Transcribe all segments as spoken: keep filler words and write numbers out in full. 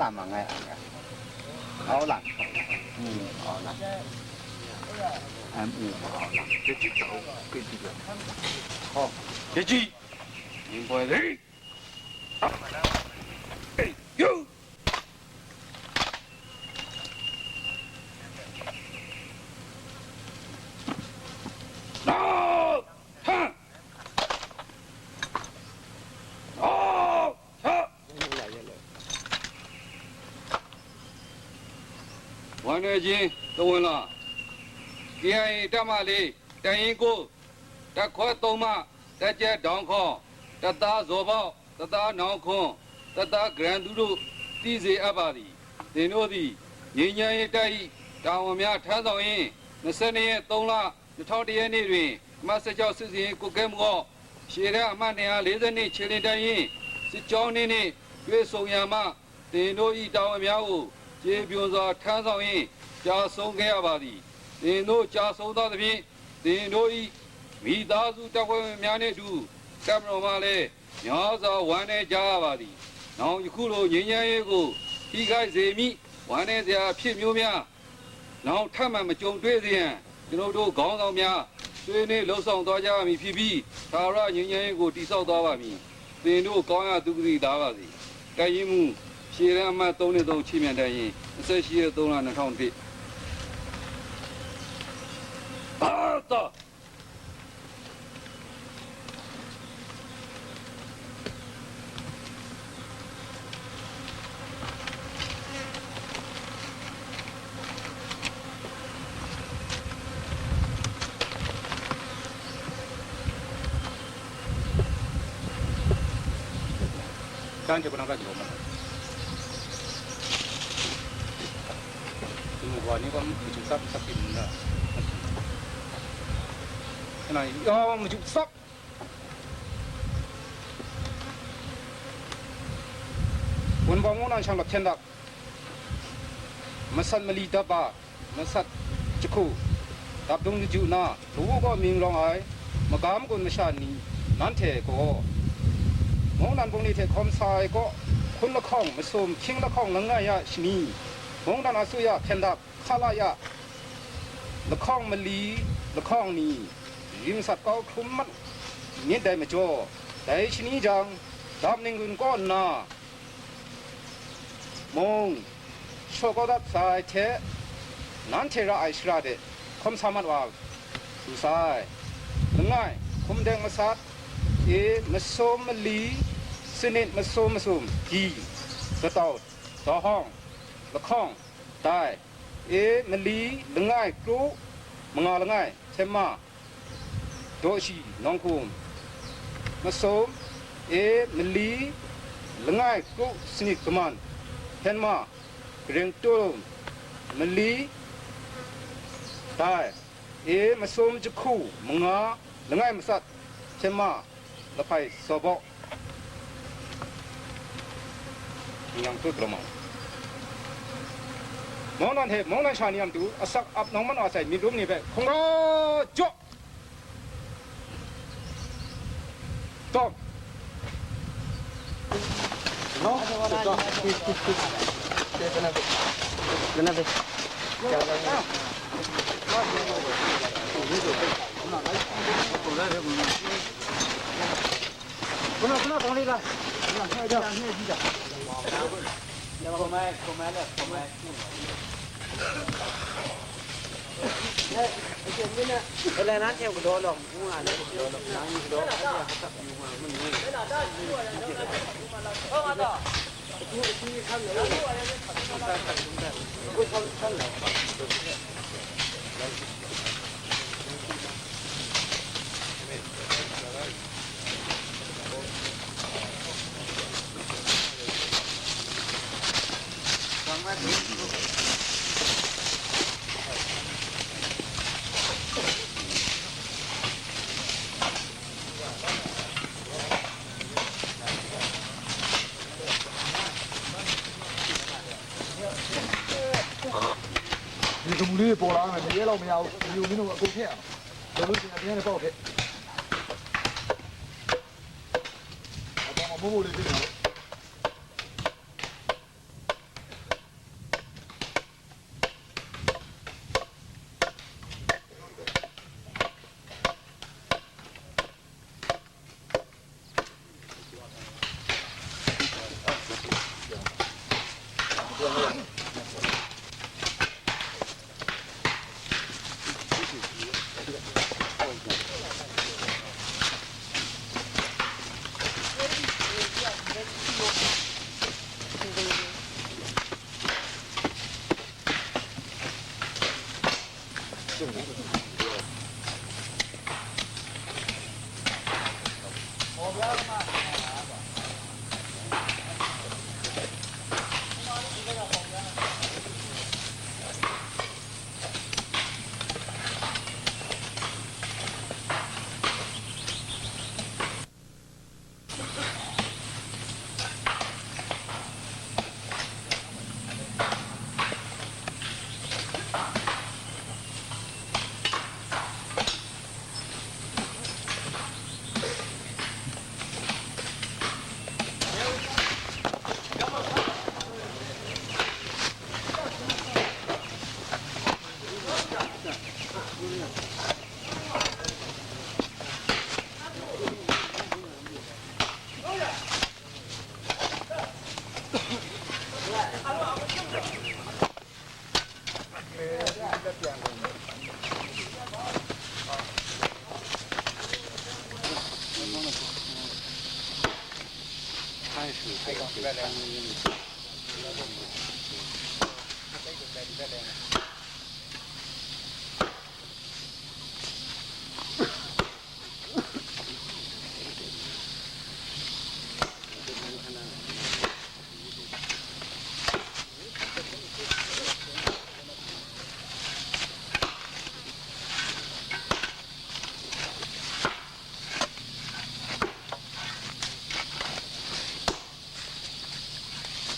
လာမှာငါ့အငါ့ဟောလာอืมဟောလာအမ်အူဟောလာတတိတောက်ပိတ်ပြီးတော့ဟောတတိရင်ပွဲလေးအေးယူနောက်ထပ်နောက်ထပ် ဝမ်းနည်းခြင်းသဝဏ်လွှာ KIA တပ်မလေး တပ်ရင်းကိုး တပ်ခွဲသုံးမှ တပ်ကြပ်ဒေါင်းခွန် တပ်သားဇော်ဘောက် တပ်သားနောင်ခွန် တပ်သားကရန်သူတို့ သိစေအပ်ပါသည်။ သင်တို့သည် ငြိမ်းချမ်းရေးတပ်၏တာဝန်များထမ်းဆောင်ရင်း နှစ်ဆယ့်နှစ်ရက် သုံးလ နှစ်ထောင့်တစ်ရက်နေ့တွင် အမှတ်ဆယ့်ခြောက်စစ်ဆင်ရေးကွပ်ကဲမှုအော့ ရှေ့တန်းအမှတ်နှစ်ရာလေးဆယ့်နှစ် ခြေလျင်တပ်ရင်း စစ်ကြောင်းနှင့် တွေ့ဆုံရာမှ သင်တို့၏တာဝန်များကို ကျေပွန်စွာထမ်းဆောင်ရင်း ကျဆုံးခဲ့ရပါသည်။ သင်တို့ကျဆုံးသောသဖြင့် သင်တို့၏မိသားစုတပ်ဖွဲ့ဝင်များနှင့်အတူ တပ်မတော်မှလည်း များစွာဝမ်းနည်းကြရပါသည်။ နောင်ယခုလိုငြိမ်းချမ်းရေးကို ထိခိုက်စေမည့် ဝမ်းနည်းစရာအဖြစ်မျိုးများ နောင်ထပ်မံမကြုံတွေ့စေရန် ကျွန်ုပ်တို့ခေါင်းဆောင်များ ဆွေးနွေးလုပ်ဆောင်သွားကြရမည်ဖြစ်ပြီး ထာဝရငြိမ်းချမ်းရေးကို တည်ဆောက်သွားပါမည်။ သင်တို့ကောင်းရာသုကတိလာပါစေ။ တပ်ရင်းမှူး ရှေ့တန်းအမှတ်သုံးနှစ်သုံး ခြေမြန်တပ်ရင်း နှစ်ဆယ့်ရှစ်ရက် သုံးလ နှစ်ထောင့်တစ် အာသာ တန်းကျုပ်ကနန်းကကျုပ်မှာဒီလိုဘာနေကမှမကျုပ်သပ်သပ်ပြီးနေတာခဏရောမကျုပ်သပ် ဝင်းပေါင်းမုန်းအောင်ချမ်းသာဖြန့်တတ် မဆတ်မလီတပ်ပါ မဆတ်ချစ်ခု တပ်တုံးတကျူနာ လူဦးကောမင်းလောင်အိုင် မကားမကွန်မရှာနီ နန်းထဲကော မုန်းနန်ပုံနေထဲခွန်ဆိုင်ကော ခွန်လခေါင် မစုံ ခင်းလခေါင် လငါရရှနီ မုန်းနန်အစိုးရ ဖြန့်တတ် ခလာရ လခေါင်မလီ လခေါင်နီ ရင်မဆတ်ကောက်ခုမ်မတ် မြင့်တိုင်မကျော် တိုင်ရှနီကြောင့် ဒပ်နင်ကွင်ကောနာ မုံ ရှော့ကောဒပ်ဆိုင်ထဲ နန်းထေရအိုင်ရှရာတဲ့ ခုမ်ဆာမတ်ဝါ လူဆိုင် လငိုင် ခုမ်ဒဲမဆတ် အေ မဆိုးမလီ စနစ်မဆိုးမစုံ ဒီ ကတောက် ဒေါ်ဟောင်း လခေါင် တိုင် အေး မလီ လငိုင် ကရူ မင်္ဂလာငိုင် ဆဲမ ဒေါ်ရှိ နောင်ခုံ မစုံ အေး မလီ လငိုင် ကရူ စနစ်ကမန် ဟဲမ ကရင်တုံ မလီ တိုင် အေး မစုံ ချခု မင်္ဂလာ လငိုင် မစတ် ဆဲမ လဖိုင် စော်ဘောက် Yang tu kelemau. Mawng nan he, mawng nan sha ni yang tu, asak ap nang man wa sai, myit rum ni hpe, hkungga jaw! Tawm! Myit hkrum li paw la ai, myit re law maya u, myu minu a kung hte a, daw lu ting a ting ai ni paw hte. A bawng a mu mu li ting a.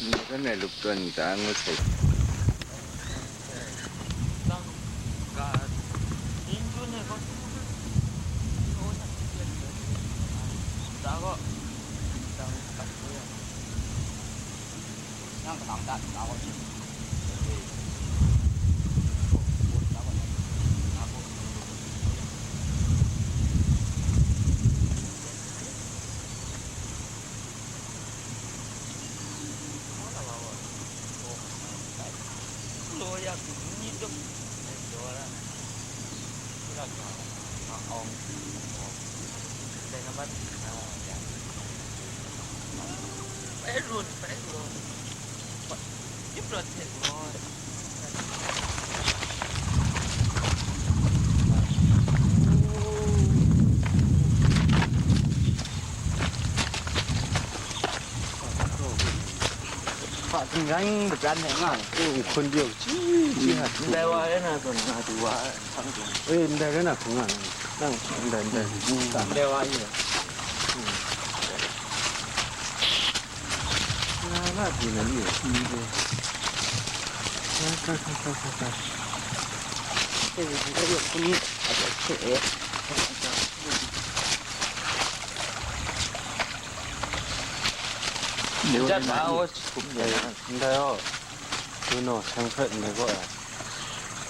Ni kan rai lup tawn ta ngut sai. Hpa htinggan majan hte nga ai. O, hkun de, chyi chyi nga tu. Ndai wa rai na zawn nga du wa ai, hpang de. E, ndai rai na hkun nga ai. Nang, ndai, ndai. Mm. Ndai wa ye. Mm. Nga nga du na ni. Mm. Ka, ka, ka, ka, ka, ka. E, ndai wa hkun ni. A, a, a, a. Jan ma o, hkum de na. Ndai o, Bruno, shang hpe ndai gaw,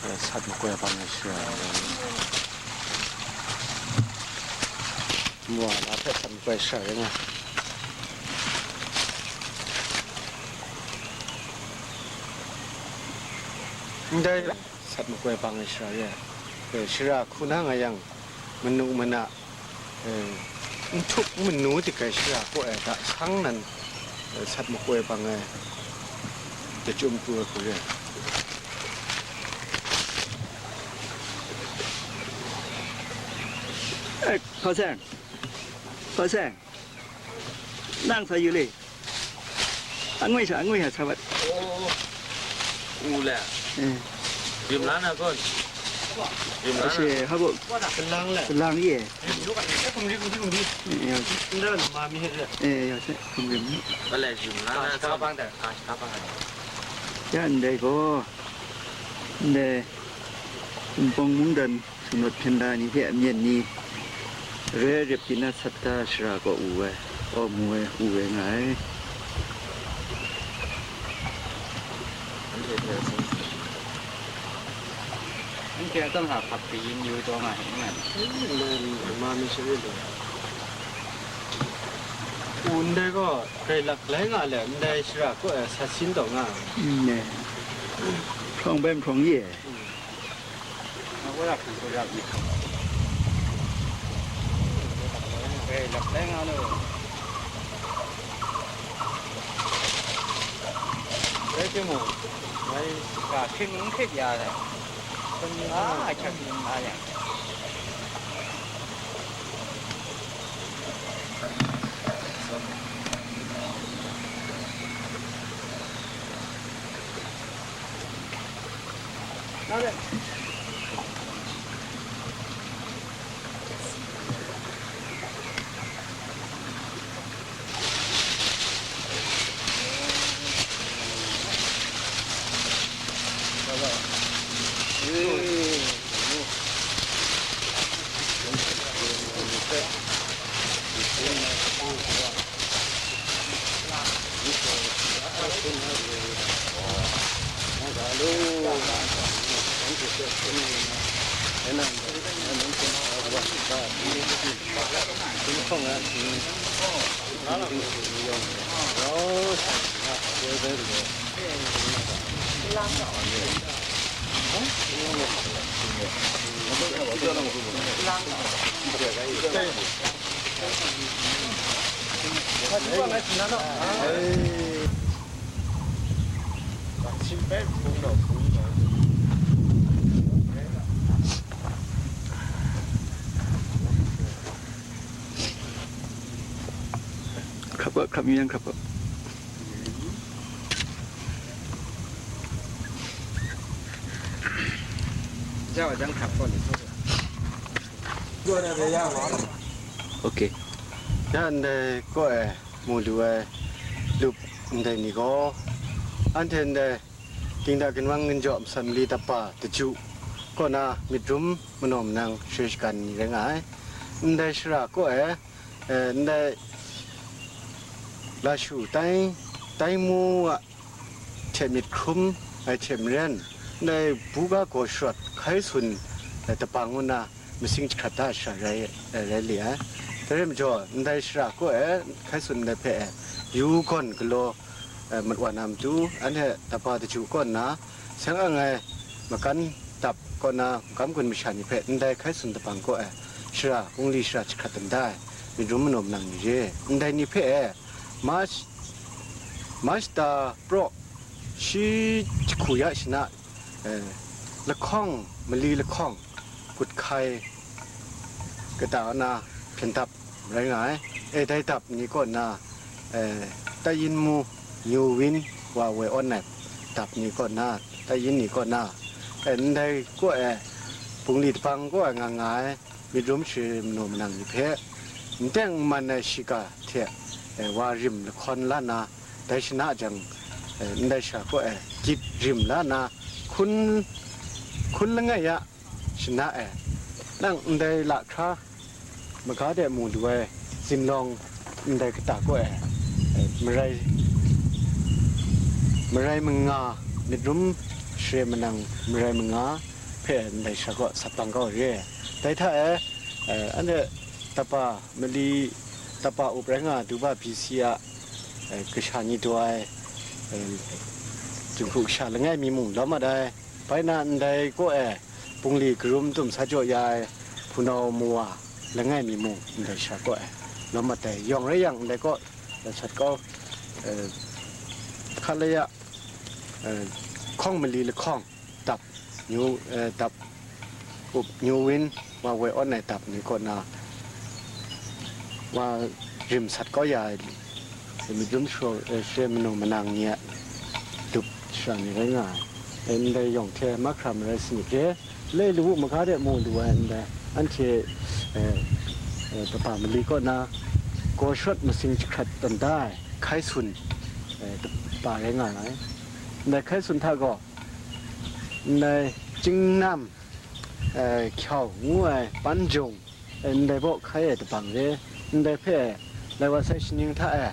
e, sat makoi bang ai shara, mwa na hpe sat makoi shara ring ai. Ndai sat makoi bang ai shara re ai. E, shara hku na nga yang, manu mana, e, n htup n manu dik ai shara kaw e, ga shang nan, e, sat makoi bang ai, dachyum pru ai hku re ai. E, Hpa Seng, Hpa Seng, nang sa yu le. Angwi sha, angwi sha, sa vat. O, u le. E. Yum la na kun. Yum la na. Ashe, ha bo. Salang le. Salang ye. Yum yu ka. E, kum ri, kum ri, kum ri. E, ya. Nda na ma mi he de. E, ya, se, kum ri. Ba le yum la na. Ka bang da. Ka, ka bang da. Ya, ndai gaw. Ndai. Wunpawng mungdan. Sumlawt hpyen la ni hte amyen ni, re rep tinat sat da shara kaw u ai, awmu ai, u ai nga ai. Anhte atsam hta hkap kayin yu taw nga hte n nga ai. Ma mi sha re lu. U ndai gaw grai lak lai nga le, ndai shara kaw e sat sin taw nga ai. Hprawng bai hprawng ye. Rai timung, ngai ga hkring n hkrit ya ai. Hkring a, a hkyak yin a yang. Hkrap ga, hkrap mi yang hkrap ga. Ok. Ya ndai kaw e mu lu ai lup ndai ni gaw, anhte ndai Dingda ginwang ginjaw masam mali tapa daju kaw na myit rum manaw manang share shagan ni rai nga ai. Ndai shara kaw e, eh, ndai Lashu tai, tai mu a hte myit hkrum ai hte maren, ndai buga gaw sharawt hkai sun, eh, dabang ngu na masing jahkrat da ai shara rai, eh, rai li ai. Dai rai majaw, ndai shara kaw e hkai sun ndai hpe, eh, yu gawn galaw, eh, mat wa na matu, anhte tapa daju kaw nna, seng ang ai makan dap kaw na, magam gun masha ni hpe ndai hkai sun dabang kaw e, shara, bungli shara jahkrat dan da ai, myit rum manaw manang ni re, ndai ni hpe e, March, March ta praw, shi jahku ya shana, eh, lahkawng, mali lahkawng, kut hkai kata na hpyen dap rai nga ai. E, dai dap ni kaw na, eh, Taiyin mu, Nyu Win, Wa Woi Awn ai dap ni kaw na, Taiyin ni kaw na, eh, ndai kaw e, bungli dabang kaw e nga nga ai, myit rum share manaw manang ni hpe, n teng n man ai shiga hte, eh, wa rim lahkawn la na, dai shana jang, eh, ndai sha kaw e, gyit rim la na, hkun, hkun langai ya, shana e, nang ndai lahkra maga de mu lu ai zinlawng ndai kata kaw e, eh, marai, marai manga, myit rum share manang marai manga hpe ndai sha kaw sat bang kau re. Dai hta e, eh, anhte tapa mali, tapa up rai nga ai Duba B C a, eh, kasha ni daw ai, eh, jinghku kasha langai mi mung lawm mat ai. Bai na ndai kaw e, bungli karum tum sa jaw ya ai hpunau mawa langai mi mung ndai sha kaw e lawm mat ai. Yawng rai yang, ndai kaw, eh, sat kau, eh, hkalaya, eh, hkawng mali lahkawng, dap, nyu, eh, dap, up, nyu win, wa woi awn ai dap ni kaw na, wa rim sat kau ya ai, myit rum share, eh, share manu manang ni a dup shara ni rai nga ai. Eh, ndai yawng hte mahkra marai sanit re, lai lawu maga de mu lu ai ndai, anhte, eh, eh, kaba mali kaw na, gaw shawt masing jahkrat tawn da ai hkai sun, eh, kaba rai nga ai. Ndai hkai sun hta gaw, ndai Jingnam, eh, Hkyau ngu ai Panjung, eh, ndai baw hkai ai dabang re, ndai hpe lai wa sai shaning hta e,